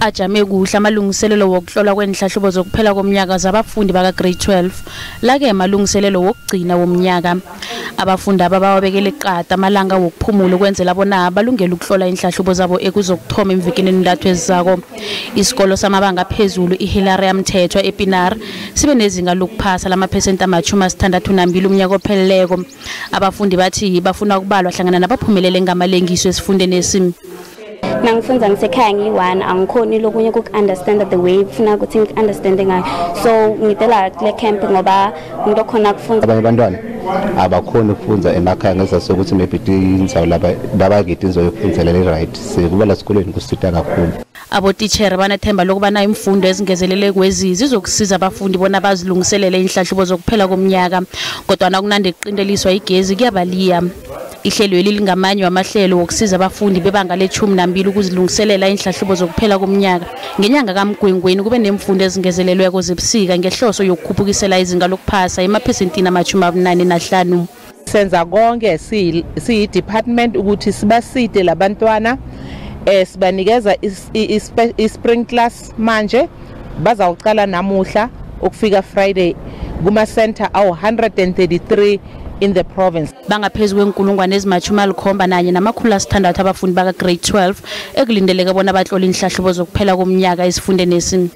Ajame kuhle amalungiselelo wokuhlolwa kwenhlahlubo zokuphela komnyaka zabafundi baka grade 12 lake amalungiselelo wokugcina womnyaka. Abafundi ababawabekele qada amalanga wokuphumula ukwenzela bona balungele ukuhlola inhlahlubo zabo ekuzokuthoma emvikini entathu ezizako. Isikolo samabanga phezulu iHillary Mthethwa ePienaar sibe nezinga lokuphasa lamaphesenti 62 umnyaka opheleleko. Abafundi bathi bafuna ukubalwa hlangana nabaphumelele ngamalengiso esifundeni esi. Nangifunda ngisekhaya ngiyi-one, angikhoni lokunye uku-understand the way kufuna ukuthi ngi-understande ngayo, so ngidela kule camp ngoba umuntu okhona kufunda. Abanye abantwana abakhoni ukufunda emakhaya ngesizathu sokuthi maybe indzawo labakide indzawo yokufundzela le-right, sekuba la esikolweni kusita kakhulu. Abotitjhere banethemba lokubana imfundo ezingezelele kwezi zizokusiza abafundi bona bazilungiselele inhlahlubo zokuphela komnyaka, kodwana kunande kuqinteliswa igezi kuyabaliya. Ihlelo lingamanye wamahlelo wokusiza abafundi bebanga le-12 ukuzilungiselela inhlahlubo zokuphela komnyaka. Ngenyanga kaMgwengweni kube nemfundo ezingezelelweko zebusika ngehloso yokukhuphukisela izinga lokuphasa emaphesentini 85. Senza konke siyi-department ukuthi sibaside labantwana, sibanikeza i-spring class manje bazawucala namuhla ukufika Friday kuma center awu 133 in the province. Bangaphezu kwenkulungwane eziyi-71 600 abafundi baka grade 12 ekulindeleke bona bahlole inhlahlubo zokuphela komnyaka esifundeni esi.